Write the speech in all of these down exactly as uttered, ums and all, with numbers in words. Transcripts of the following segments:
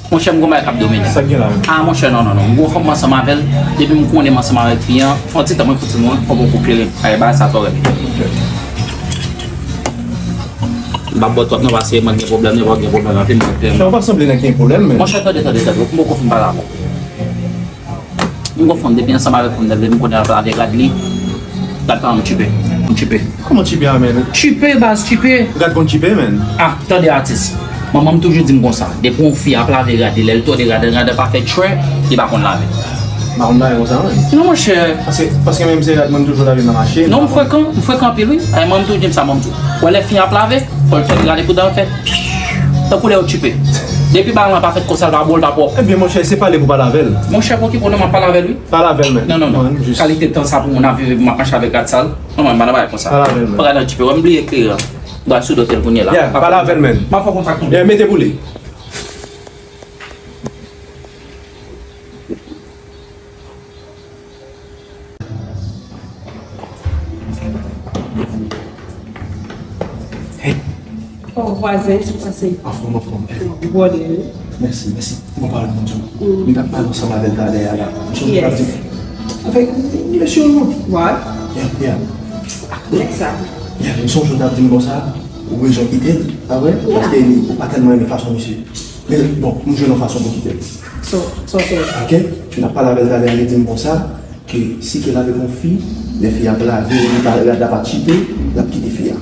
Monchè, m gon bagay k ap domine m. Sa k gen la menm? Ah, monchè, non, non, non. M gon fanm m ansanm avè l. Depi m konnen m ansanm avèk fi an, fè yon ti tan mwen fout moun, fò m poko klere. Ay, bagay sa twò rèd. M p ap ba w twòp non, paske mwen gen pwoblèm, nenpòt gen pwoblèm, anpil mwen klere. Sa w pa sanble nèg ki gen pwoblèm, men. Monchè, tande, tande, tande. M poko fin pale avè w. M gon fanm, depi ansanm avèk fanm nan, depi m konnen l ap lave rad li, rad pa m tchipe. M tchipe. Kòman tchipe a, men? Tchipe, baz, tchipe. Rad konn tchipe, men. Ah, tande atis. Manman m toujou di m konsa, depi yon fi ap lave rad li, lè l tòde rad, rad pa fè tchwè, li pa konn lave. M pa konn lave konsa, men. Non, monchè. Paske, paske menm se rad mwen m toujou lave nan machin. Non, m frekan, m frekan anpil, wi. Ay, manman m toujou di m sa, manman m tou. Wè lè fi ap lave, fò l tòde rad li pou dan l fè. Tankou lè yo tchipe. Depi bagay lan pa fèt konsa, l pa bon, l pa pwòp. Ebyen, monchè, se pale pou pale avè l. Monchè, poko pwoblèm, m ap pale avè l, wi. Pale avè l, men. Non, non, non. Kalite tan sa pou moun ap viv epi m ap mache avèk rad sal. Non, mwen, m pa nan bagay konsa. Pale avè l, men. Pral nan tchipe, wè m bliye klere an. M pral sou dòtèl kounye la. Yeah, pale avè l, men. M ap fè kontak pou li. Yeah, mete pou li. Hey. Oh, vwazen, sa k pase? Anfòm, anfòm. Hey. Bwòde, wi. Mèsi, mèsi. Bon, pale, Bondye. Mm. Li t ap pale ansanm avè l talè a la. Yes. Avèk mesye yo. What? Yeah, yeah. Nèg sa. Yeah, m sonje w t ap di m konsa, ou bezwen kite l, pa vre? Yeah. Paske li, ou pa tèlman renmen fason misye. Men, bon, m jwenn yon fason pou kite l. So, so, so. Ok? N ap pale avè l talè a, li di m konsa, ke si ke l avèk yon fi, lè fi a ap lave, li pa, rad la pa tchipe, l ap kite fi a.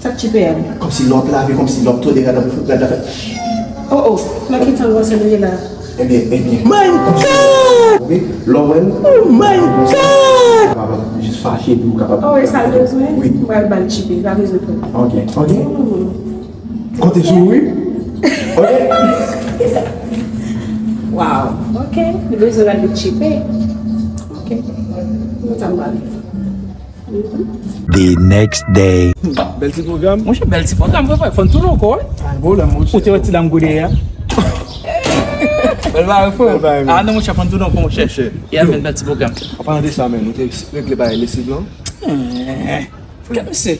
Sa k tchipe a? Kòmsi lè w ap lave, kòmsi lè w ap tòde rad la pou rad la fè. Oh, oh, nan ki tan gwosè nou ye la? Ebyen, ebyen. My God! Wi, lè w wè l. Oh my God! Kapab jis fache epi ou kapab. Oh, e sa l bezwen? Wi. M pral ba l tchipe, li pa bezwen pè. Ok, ok. Mm. Konte sou ou, wi. Ok. Wow. Ok. Li bezwen rad li tchipe. Ok. Mwen sa m pral fè. The next day. Bèl ti pwogram. Monchè, bèl ti pwogram, frè, frè. Fò n tounen ankò, wi. Pa gen pwoblèm, monchè. Ou te wè ti dam gode a? Bèl bagay, frè. Bèl bagay, men. Ah, non, monchè, fò n tounen ankò, monchè. Monchè. Yeah, men, bèl ti pwogram. An palan de sa, men, nou te regle bagay lesiv lan. Eh, kèt mesye.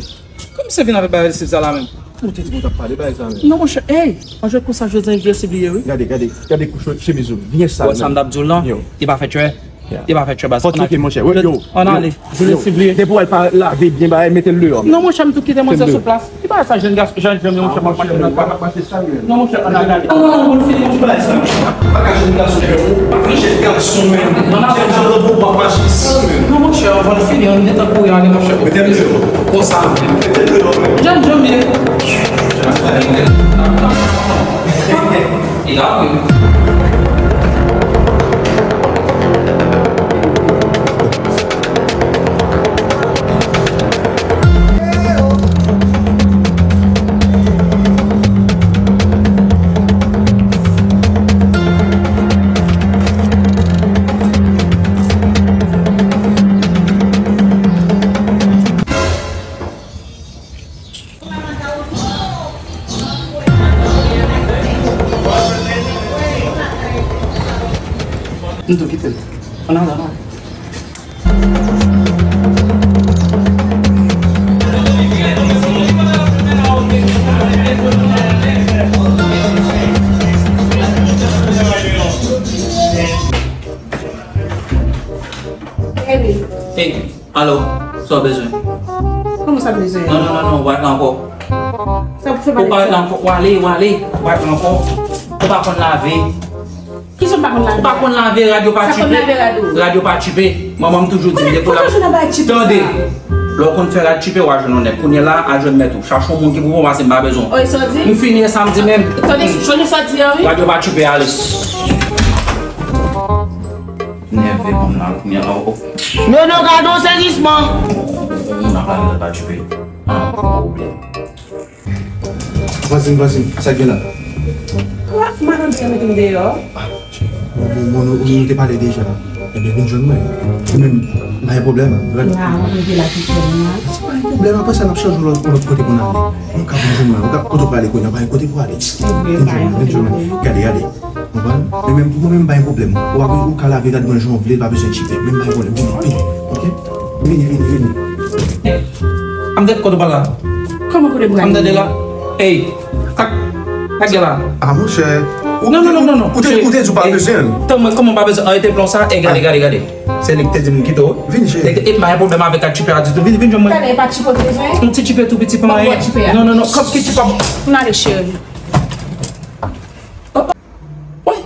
Kòman misye vin avèk bagay lesiv sa la menm? Ou te di m w t ap pale bagay sa menm. Non, monchè, ey! An jwèt konsa, jodi a, lesiv li ye, wi. Gade, gade, gade kouch chemiz ou. Byen sal. Wè sa m t ap di w lan? Yo. Li pa fè tchwè. Yeah. Li pa fè tchwè, baz. Fò tcheke, monchè. Wè, yo. Ann ale. Jodi lesiv li ye. Depi w wè l pa lave byen, bagay, mete l deyò. Non, monchè, m tou kite manzè sou plas. Ki bagay sa, jèn gason, jèn, jèn, monchè, m ap pale. Non, monchè, ann ale. Non, non, non, moun fini, monchè, bagay sa. Pa ka jwenn gason, frè, ou pa ka jwenn gason, menm. Jèn jan w ap mache san, menm. Non, monchè, anvan l fini, ann gentan kouri ale, monchè. Mete m deyò. Konsa. Mete m deyò, menm. Jan, jan m ye. E la, wi. M tou kite l. Ann ale, ann ale. Hey, alo, sa w bezwen? Kòman sa bezwen? Non, non, non, non, w pa ret la ankò. Sa pou fè pale de sa? Ou pa ret la ankò, w ale, w ale, w pa ret la ankò. Ou pa konn lave. Kisa w pa konn lave? Ou pa konn lave, rad yo pa tchipe. Sa konn lave rad ou? Rad yo pa tchipe. Manman m toujou di m depi w la. Kote w jwenn nan bagay tchipe sa? Tande. Lè w konn fè rad tchipe, w a jwenn yon nèg. Kounye a la, al jwenn mèt ou. Chache yon moun ki pou bon, paske m pa bezwen w. Oy, sa w di? M fini e sa m di menm. Tande, tande sa w di a, wi. Rad yo pa tchipe, ale. Nève moun la, kounye a la, oh, oh. Non, non, gade yon sezisman. Yon moun ap lave rad pa tchipe. Ah, pwoblèm. Vwazin, vwazin, sa k gen la? Wa, madanm sa mete m deyò. Ah, bon, bon, bon, nou, nou te pale deja. Ebyen, vin jwenn mwen. Ou menm, pa gen pwoblèm. Wa, w ap rete la tout sèl la. Se pa gen pwoblèm, apre sa, n ap chanje yon lòt, yon lòt kote pou n ale. Ou ka vin jwenn mwen. Ou ka, kote w prale kounye a, pa gen kote pou ale. Vin jwenn mwen, vin jwenn mwen. Gade, gade. Konprann? Men menm pou mwen menm, pa gen pwoblèm. Ou ap, ou ka lave rad mwen jan w vle, pa bezwen tchipe. Menm pa gen pwoblèm. Vini, vini. Ok? Vini, vini, vini. Amdèt, kote w pral la? Kòman kote m pral? Amdèt de la. Ey, ak, ak de la. Ah, monchè. Non, non, non, non, non. Ou te, ou te di w pa bezwen l. Tann mwen, kòman w pa bezwen? An, rete plan sa, e gade, gade, gade. Se li ki te di m kite w. Vini, cheri. E, e, pa gen pwoblèm avèk ak chipe a ditou. Vini, vini, jwenn mwen. Talè, e pa chipe w te bezwen? Yon ti chipe tou piti, pa anyen. Non, non, non, kòb ki chipe a. M ale, cheri. Wi.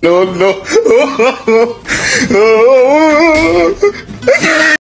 Non, non.